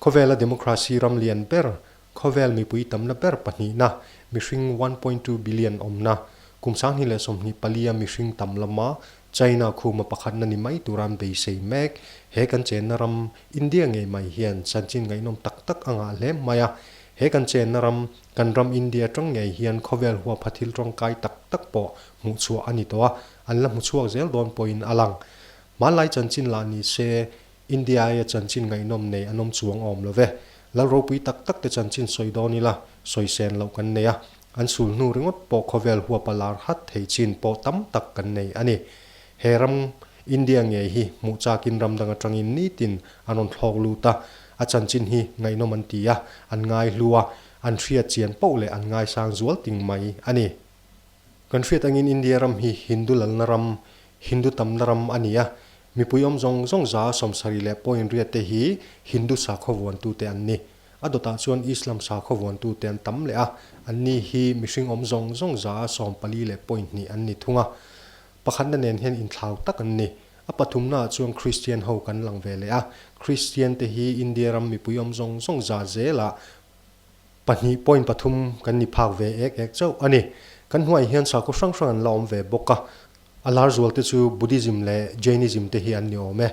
Khawvela democracy ram lian ber, khawvel mipui tamna ber pahnihna, mihring 1.2 billion awmna, kum 2024 a mihring tam lama China khuma pakhatna ni mai tura an beisei mek. He kan chenna ram India ngei mai hian chanchin ngaihnawm tak tak a ngah hle mai a. He kan chenna ram, kan ram India tang ngei hian khawvel huapha thil tawngkai tak tak pawh hmuhchhuah a ni tawh a, an la hmuchhuak zel dawn pawhin a lang. Hmanlai chanchin lah ni se, India aia chanchin ngaihnawm nei an awm chuang awm lo ve. Lal ropui tak tak te chanchin sawi dawn ila, sawi sen loh kan nei a. An sul hnu ringawt pawh khawvel huapa lar hat thei chin pawh tam tak kan nei a ni. He ram India ngei hi hmuh chakin ram dang atangin nitin an rawn thlawk lut a, a chanchin hi ngaihnawm an ti a, an ngai hlu a, an hriat chian poh leh an ngaisang zual ting mai a ni. Kan hriat angin India ram hi Hindu lalna ram, Hindu tamna ram a ni a, mipui awm zawng zawng 78.8 te hi Hindu sakhaw vuantute an ni. A dawtah chuan Islam sakhaw vuantute an tam leh a, anni hi mihring awm zawng zawng 14.2 an ni thung a. Pakhatna nen hian inthlau tak an ni. A pathumnaah chuan Kristian ho kan lang ve leh a, Kristian te hi India ram mipui awm zawng zawng 2.3 kan ni phak ve ek ek chauh a ni. Kan hnuaiah hian sakhaw hrang hrang an la awm ve bawk a, a lar zual te chu Buddhism leh Jainism te hi an ni awm e.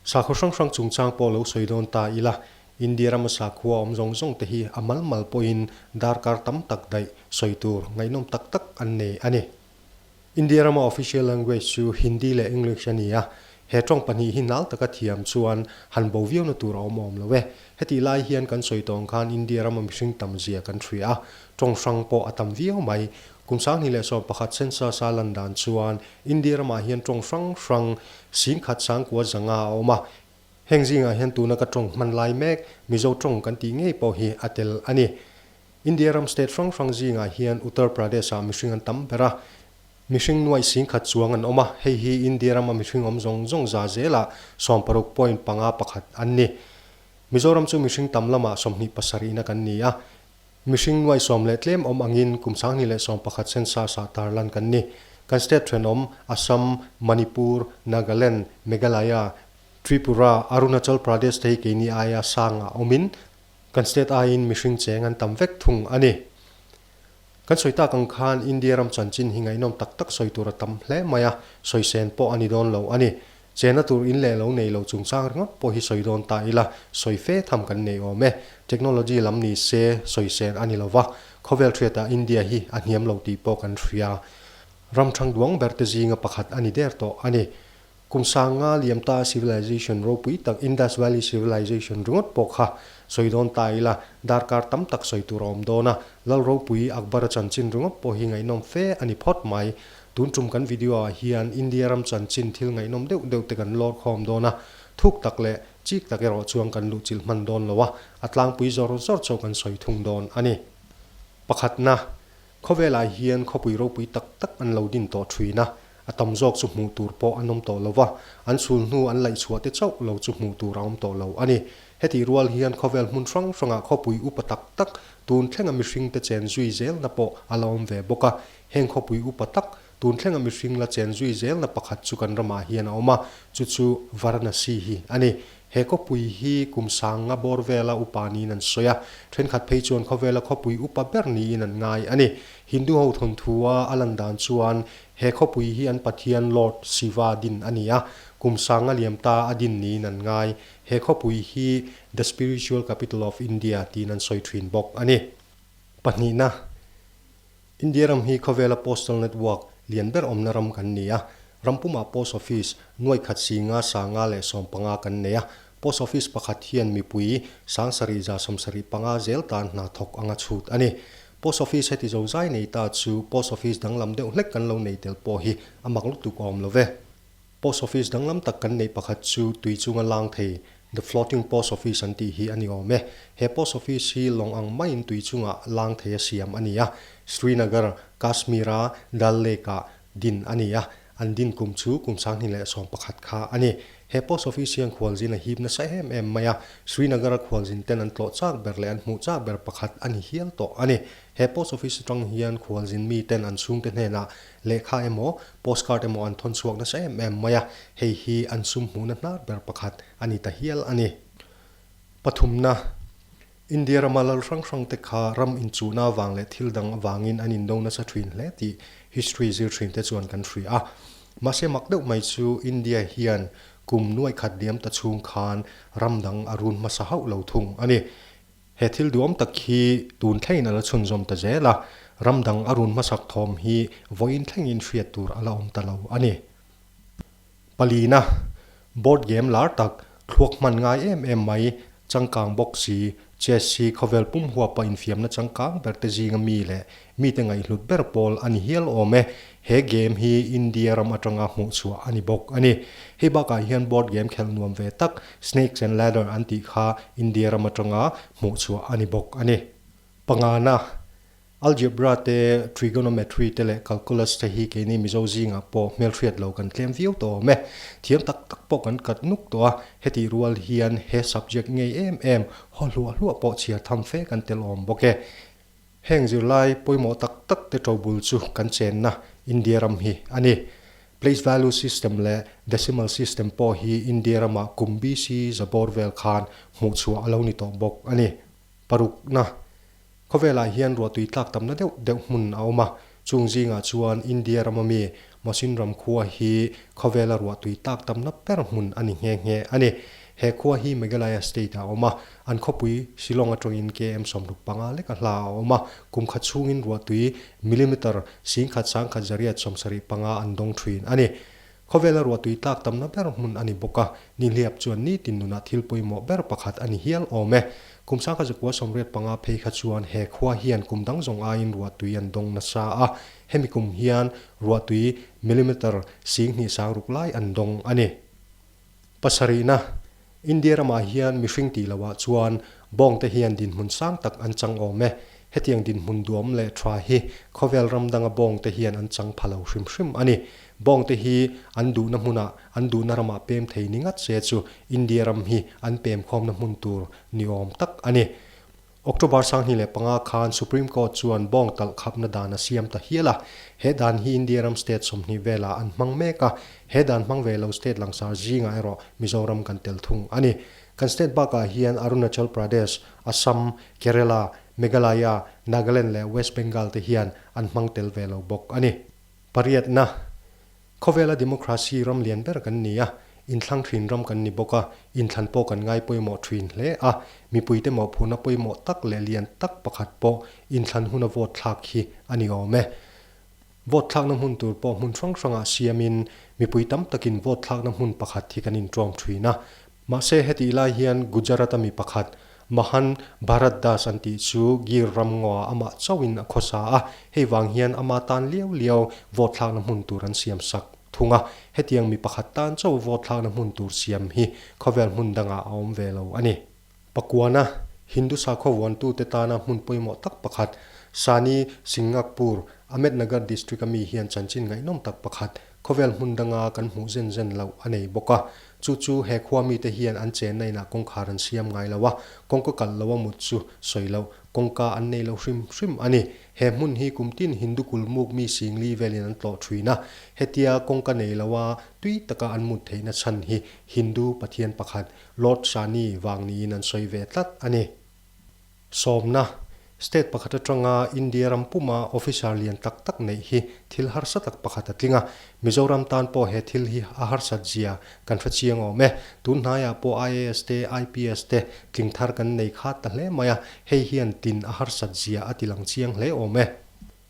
Sakhaw hrang hrang chungchang pawh lo sawi dawn ta ila, India rama sakhua awm zawng zawng te hi a mal mal pawhin darkar tam tak daih sawi tur ngaihnawm tak tak an nei a ni. India rama official language chu Hindi leh English a ni a, he tawng pahnih hi nal taka thiam chuan han bo viauna tur a awm awm lo e. Hetih lai hian kan sawi tawng khan India rama mihring tam zia kan hria a, tawng hrang pawh a tam viau mai. Kum 2011 census a lan dan chuan India ramah hian tawng hrang hrang 10,900 a awm a, heng zingah hian tuna ka tawng hman lai mek Mizo tawng kan tih ngei pawh hi a tel a ni. India ram state hrang hrang zingah hian Uttar Pradesh-ah mihring an tam ber a, mihring nuaih 10,000 chuang an awm a, hei hi India rama mihring awm zawng zawng za zelah 60.51 an ni. Mizoram chu mihring tam lamah 27 na kan ni a, mihring nuaih sawm leh tlem awm angin kum 2011 census-ah tarlan kan ni. Kan state thenawm Assam, Manipur, Nagaland, Meghalaya, Tripura, Arunachal Pradesh te hi keini aia sangah awmin Kan state aiin mihring cheng an tam vek thung a ni. Kan sawi tak ang khan India ram chanchin hi ngaihnawm tak tak sawi tur a tam hle mai a, sawi sen pawh a ni dawn lo a ni. Chena tur in leh lo nei lo chungchang ringawt pawh hi sawi dawn ta ila, sawi fe tham kan nei awm e. Technology lam ni se sawi sen a ni lo va, khawvel hriatah India hi a hniam lo tih pawh kan hria. Ram thang duang ber te zinga pakhat a ni der tawh a ni. Kum sanga liam ta civilization ropui tak Indus Valley Civilization ringawt pawh kha sawi dawn ta ila, darkar tam tak sawi tur a awm dawn a, Lal ropui Akbar-a chanchin ringawt pawh hi ngaihnawm fe a ni phawt mai. Tun tum kan video ah hian India ram chanchin thil ngaihnawm deuh deuh te kan lawr khawm dawn a, thuk tak leh chik tak erawh chuan kan luhchilh hman dawn lo a, a tlangpui zawr zawr chauh kan sawi thung dawn a ni. Pakhatna, Khawvelah hian khawpui ropui tak tak an lo din tawh thin a, a tam zawk chu hmuh tur pawh an awm tawh lo va, an chhul hnu an laih chhuah te chauh lo chu hmuh tur a awm tawh lo a ni. Hetih rual hian khawvel hmun hrang hrangah khawpui upa tak tak tun thlenga mihringte chen zui zelna pawh a la awm ve bawk a, heng khawpui upa tak tun thlenga mihring la chen zui zelna pakhat chu kan ramah hian a awm a, chu chu Varanasi hi a ni. He khawpui hi kum sanga bawr vela upa niin an sawi a, thenkhat phei chuan khawvela khawpui upa ber niin an ngai a ni. Hindu ho thawnthua a lan dan chuan he khawpui hi an pathian Lord Shiva din a ni a, kum sanga liam ta a din niin an ngai. He khawpui hi The Spiritual Capital of India tiin an sawi thin bawk a ni. Pahnihna, India ram hi khawvela postal network lian ber awmna ram kan ni a, ram pumah post office nuai khat singa sanga leh 15 kan nei a, post office pakhat hian mipui 7775 zel tan hna thawk anga chhut a ni. Post office heti zo zai nei ta chu post office danglam deuh hlek kan lo nei tel pawh hi a mak lutuk awm lo ve. Post office danglam tak kan neih pakhat chu tui chunga lang thei, the floating post office an tih hi a ni awm e. He post office hi lawng ang maiin tui chunga lang thei a siam a ni a. Srinagar, Kashmir-a Dal Lake-ah din a ni a, an din kum chu kum 2011 kha a ni. He post office hian khualzin a hip nasa em em mai a, Srinagar-a khualzin ten an tlawh chak ber leh an hmuh chak ber pakhat a ni hial tawh a ni. He post office atang hian khualzin miten an chhungte hnenah Lehkha emaw, postcard emaw an thawn chhuak nasa em em mai a, hei hi an sum hmuhna hnar ber pakhat a ni ta hial a ni. Pathumna, India rama lal hrang hrangte kha ram inchuhna avang leh thil dang avangin an indo nasa thin hle tih history zir thinte chuan kan hria a. Mahse mak deuh mai chu India hian kum nuaikhat liam ta chhung khan ram dang a run hmasa hauh lo thung a ni. He thil duhawm tak hi tun thlengin a la chhunzawm ta zel a, ram dang a run hmasak thawm hi vawiin thlengin hriat tur a la awm ta lo a ni. Palina, Board game lar tak, thluak hman ngai em em mai, changkang bawk si, chess hi khawvel pum huapa infiamna changkang ber te zinga mi leh mite ngaihhlut ber pawl a ni hial awm e. He game hi India ram atanga hmuh chhuah a ni bawk a ni. Hei bakah hian board game khelh nuam ve tak Snakes and Ladder an tih kha India ram atanga hmuh chhuah a ni bawk a ni. Pangana, Algebra te, Trigonometry te leh Calculus te hi keini Mizo zingah pawh hmelhriat lo kan tlem viau tawh awm e. Thiam tak tak pawh kan kat nuk tawh a, hetih rual hian he subject ngei em em haw hluah hluah pawh chhiar tham fe kan tel awm bawk e. Heng zirlai pawimawh tak tak te ṭobul chu kan chenna India ram hi a ni. Place value system leh decimal system pawh hi India ramah kum BC za bawr vel khan hmuhchhuah a lo ni tawh bawk a ni. Parukna. Khawvelah hian ruahtui tlak tamna deuh deuh hmun a awm a, chung zingah chuan India rama mi Mawsinram khua hi khawvela ruahtui tlak tamna ber hmun a ni nghe nghe a ni. He khua hi Meghalaya state ah a awm a, an khawpui Shillong atangin KM 65 leka hla a awm a, kum khat chhungin ruahtui millimeter 10,000 10,775 an dawng thin a ni. Khawvela ruahtui tlak tamna ber hmun a ni bawk a, nihliap chuan nitin nunah thil pawimawh ber pakhat a ni hial awm e. Kum 1985 phei kha chuan he khua hian kum dang zawng aiin ruahtui an dawng nasa a, hemi kum hian ruahtui millimeter 2,000 sang ruk lai an dawng a ni. Pasarihna, India ramah hian mihring tih lohah chuan bawngte hian dinhmun sang tak an chang awm e. Hetiang dinhmun duam leh tha hi khawvel ram danga bawngte hian an chang pha lo hrim hrim a ni. Bawngte hi an duhna hmunah, an duhna ramah pem thei ni ngat se chu India ram hi an pem khawmna hmun tur ni awm tak a ni. October 25 khan Supreme Court chuan bawng talh khapna dan a siam ta hial a, he dan hi India ram state 20 velah an hmang mek a, he dan hmang ve lo state langsar zingah erawh Mizoram kan tel thung a ni. Kan state bakah hian Arunachal Pradesh, Assam, Kerala, Meghalaya, Nagaland leh West Bengal te hian an hmang tel ve lo bawk a ni. Pariatna. Khawvela democracy ram lian ber kan ni a, inthlang thin ram kan ni bawk a, inthlan pawh kan ngai pawimawh thin hle a, mipuite mawhphurhna pawimawh tak leh lian tak pakhat pawh inthlan huna vote thlak hi a ni awm e. Vote thlakna hmun tur pawh hmun hrang hrangah siamin mipui tam takin vote thlakna hmun pakhat hi kan inṭawm thin a. Mahse hetih lai hian Gujarat-a mi pakhat Mahan Bharat Das an tih chu Gir ram ngaw amah chauhin a khawsa a, hei vang hian ama tan liau liau vote thlakna hmun tur an siam sak thung a, hetiang mi pakhat tan chauh vote thlakna hmun tur siam hi khawvel hmun dangah a awm ve lo a ni. Pakuana, Hindu sakhaw vuantute tana hmun pawimawh tak pakhat, Sani Singapur, Ahmednagar district-a mi hian chanchin ngaihnawm tak pakhat khawvel hmun danga kan hmuh zen zen loh a nei bawk a. Chu chu he khua mite hian an chenna inah kawngkhar an siam ngai lo a, kawngka kalh lo a mut chu sawi loh, kawngka an nei lo hrim hrim a ni. He hmun hi kum tin Hindu kulmuk mi singli velin an tlawh thin a, hetia kawngka nei lo a tui taka an mut theihna chhan hi Hindu pathian pakhat Lord Shani vang niin an sawi ve tlat a ni. Sawmna, State pakhat atanga India ram puma officer lian tak tak neih hi thil harsa tak pakhat a tling a. Mizoram tan pawh he thil hi a harsat zia kan hre chiang awm e. Tun hnaiah pawh IAS te, IPS te tling thar kan nei khat ta hle mai a, hei hian tin a harsat zia a ti lang chiang hle awm e.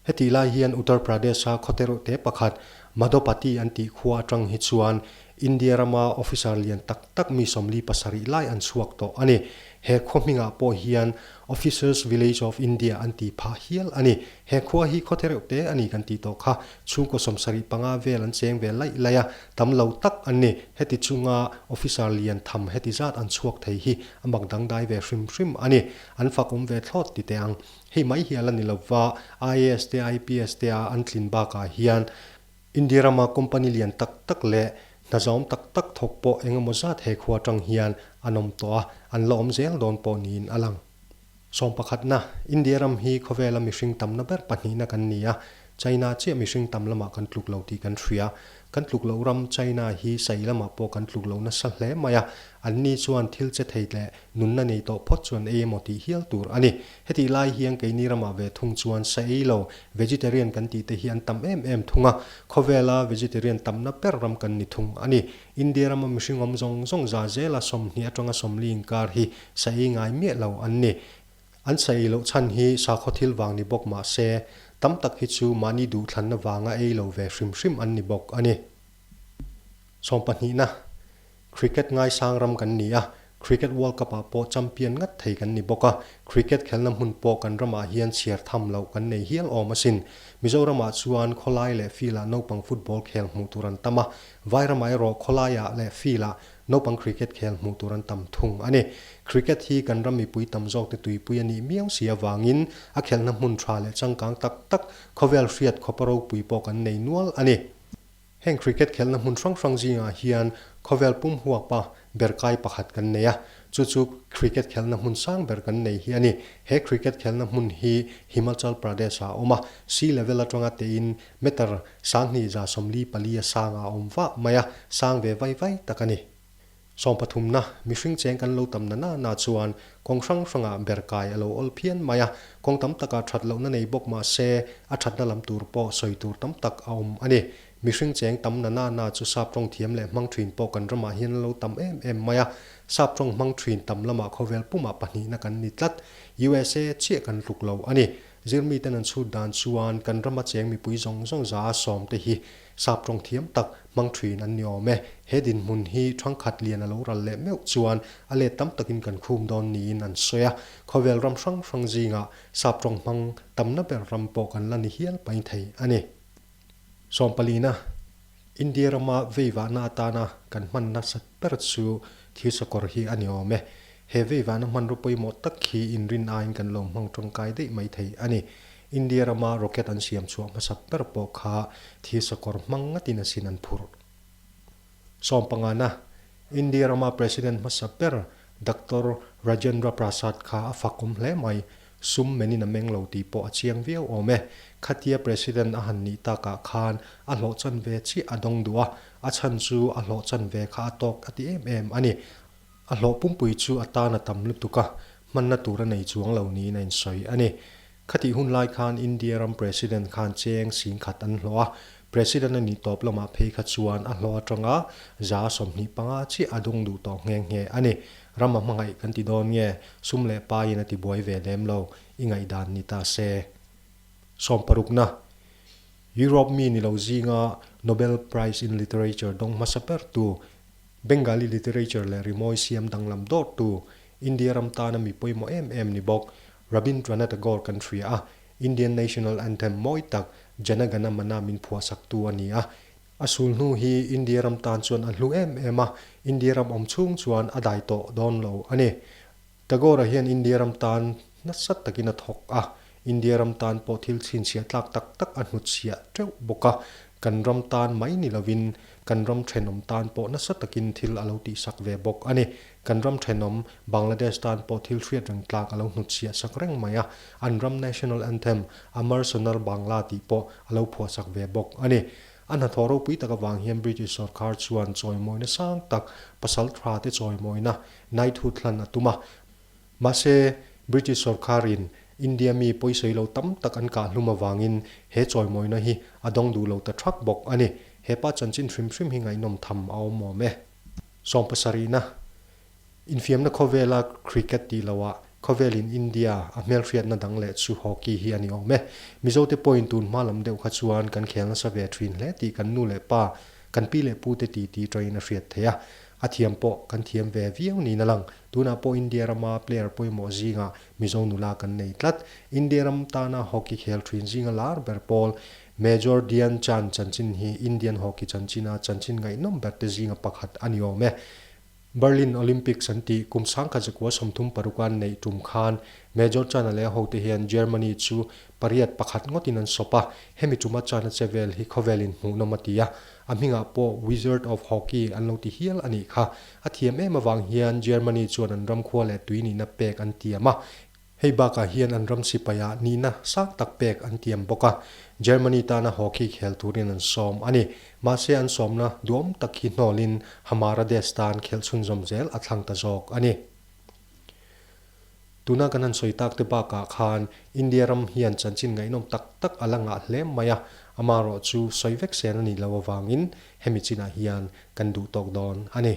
Hetih lai hian Uttar Pradesh-a khawteruhte pakhat Madhopati an tih khua atang hi chuan India rama officer lian tak tak mi 47 lai an chhuak tawh a ni. He khua hmingah pawh hian Officers Village of India an tih phah hial a ni. He khua hi khawteruhte a ni kan tih tawh kha. Chhungkaw 75 vel an cheng ve laih laih a, tam lo tak an ni. Heti chunga officer lian tham heti zat an chhuak thei hi a mak dangdai ve hrim hrim a ni. An fak awm ve thlawt ti teh ang. Hei mai hi a la ni lova, IAS te IPS te a an tlin bakah hian India rama company lian tak tak leh hna zawm tak tak thawk pawh eng emaw zat he khua atang hian an awm tawh a, an la awm zel dawn pawh niin a lang. Sawm pakhatna, India ram hi khawvela mihring tamna ber pahnihna kan ni a. China chiah mihring tam lamah kan tluk lo tih kan hria. Kan tluk loh ram China hi sai lamah pawh kan tluk lo nasa hle mai a, anni chuan thil che thei leh nunna nei tawh phawt chuan ei emaw tih hial tur a ni. Hetih lai hian keini ramah ve thung chuan sa ei lo, vegetarian kan tih te hi an tam em em thung a, khawvela vegetarian tamna ber ram kan ni thung a ni. India rama mihring awm zawng zawng za zela 20 atanga 40 inkar hi sa ei ngai miah lo an ni. An sa ei loh chhan hi sakhaw thil vang ni bawk mah se, tam tak hi chu mahni duhthlanna vanga ei lo ve hrim hrim an ni bawk a ni. Sawmpahnihna, Cricket ngaisang ram kan ni a, Cricket World Cup ah pawh champion ngat thei kan ni bawk a, cricket khelna hmun pawh kan ramah hian chhiar tham loh kan nei hial awm asin. Mizoramah chuan khawlai leh field ah naupang football khel hmuh tur an tam a, Vairamah erawh khawlaiah leh field ah naupang cricket khel hmuh tur an tam thung a ni. Cricket hi kan ram mipui tam zawkte tuipui a nih miau si avangin a khelhna hmun tha leh changkang tak tak khawvel hriat khawpa ropui pawh kan nei nual a ni. Heng cricket khelhna hmun hrang hrang zingah hian khawvel pum huapa ber kai pakhat kan nei a, chu chu cricket khelhna hmun sang ber kan nei hi a ni. He cricket khelhna hmun hi Himachal Pradesh-ah a awm a, sea level atanga tein meter 2144 a sangah a awm vah mai a, sang ve vai vai tak a ni. Sawmpathumna, mihring cheng kan lo tam na na na chuan kawng hrang hrangah ber kai a lo awl phian mai a, kawng tam takah that lohna nei bawk mah se a thatna lam tur pawh sawi tur tam tak a awm a ni. Mihring cheng tam na na na chu sap tawng thiam leh hmang thin pawh kan ramah hian a lo tam em em mai a, sap tawng hmang thin tam lamah khawvel pumah pahnihna kan ni tlat. USA chiah kan tluk lo a ni. Zirmiten an chhut dan chuan kan rama cheng mipui zawng zawng za a sawm te hi Sap tawng thiam tak hmang thin an ni awm e. He dinhmun hi thangkhat lian a lo ral leh meuh chuan a let tam takin kan khum dawn niin an sawi a. Khawvel ram hrang hrang zingah sap tawng hmang tamna ber ram pawh kan la ni hial pain thei a ni. Sawmpalina, India rama veivahna atana kan hman nasat ber chu thirsakawr hi a ni awm e. He veivahna hmanraw pawimawh tak hi inrin aiin kan lo hmang tangkai daih mai thei a ni. India rama rocket an siam chhuah hmasa ber pawh kha thirsakawr hmang ngatin asin an phurh. Sawmpangana, India rama President hmasa ber Doctor Rajendra Prasad kha a fak awm hle mai, sum menin a meng lo tih pawh a chiang viau awm e. Khatia President a han nih takah khan a hlawh chan ve chiah a dawng duh a, a chhan chu a hlawh chan ve kha a tawk a ti em em a ni. A hlawh pumpui chu a tan a tam lutuk a, hmanna tur a nei chuang lo niin a insawi a ni. Khatih hun lai khan India ram President khan cheng singkhat an hlawh a, President a nih tawp lamah phei kha chuan a hlawh atanga 25 chiah a dawng duh tawh nghe nghe a ni. Ram a hmangaih kan ti dawn nge, sum leh paiin a ti buai ve lem lo, i ngaihdan ni ta se. Sawmparukna, Europe mi ni lo zinga Nobel Prize in Literature dawng hmasa bertu Bengali literature leh rimawi siam danglam dawrtu, India ram tana mi pawimawh em em ni bawk, Rabindranath Tagore kan hria a, Indian National Anthem mawi tak Jana Gana Mana min phuahsaktu a ni a. A sul hnu hi India ram tan chuan a hlu em em a, India ram awm chhung chuan a dai tawh dawn lo a ni. Tagore-a hian India ram tan nasa takin a thawk a, India ram tan pawh thil chhinchhiah tlak tak tak a hnutchhiah teuh bawk a, kan ram tan mai ni lovin kan ram thenawm tan pawh nasa takin thil a lo tihsak ve bawk a ni. Kan ram thenawm Bangladesh tan pawh thil hriat reng tlak a lo hnutchhiah sak reng mai a, an ram national anthem Amar Sonar Bangla tih pawh a lo phuahsak ve bawk a ni. A hnathawh ropui tak avang hian British sorkar chuan chawimawina sang tak pasal tha te chawimawina Knighthood hlan a tum a. Mahse, British sorkarin India mi pawisawi lo tam tak an kah hlum avangin he chawimawina hi a dawng duh lo ta thak bawk a ni. He pa chanchin hrim hrim hi ngaihnawm tham a awm awm e. Sawmpasarihna, Infiamna khawvela cricket tih loah khawvelin India a hmelhriatna dang leh chu hockey hi a ni awm e. Mizote pawhin tun hma lam deuh kha chuan kan khel nasa ve thin hle tih kan nu leh pa, kan pi leh pute titi tawhin a hriat theih a. A thiam pawh kan thiam ve viau niin a lang. Tunah pawh India rama player pawimawh zingah Mizo nula kan nei tlat. India ram tana hockey khel thin zinga lar ber pawl Major Dhyan Chand chanchin hi Indian hockey chanchina chanchin ngaihnawm ber te zinga pakhat a ni awm e. Berlin Olympics an tih kum 1936 an neih tum khan Major Chand-a leh a hote hian Germany chu pariat pakhat ngawtin an sawp a, hemi tuma Chand-a che vel hi khawvelin hmuhnawm a ti a. A hmingah pawh Wizard of Hockey an lo ti hial a nih kha. A thiam em avang hian Germany chuan an ram khua leh tui nihna pek an tiam a. Hei bakah hian an ram sipaiah nihna sang tak pek an tiam bawk a, Germany tana hockey khel turin an sawm a ni. Mahse an sawmna duhawm tak hi hnawlin Hamara Desh tan khelh chhunzawm zel a thlang ta zawk a ni. Tuna kan han sawi tak te bakah khan India ram hian chanchin ngaihnawm tak tak a la ngah hle mai a, amaherawh chu sawi vek sen a nih loh avangin hemi chinah hian kan duh tawk dawn a ni.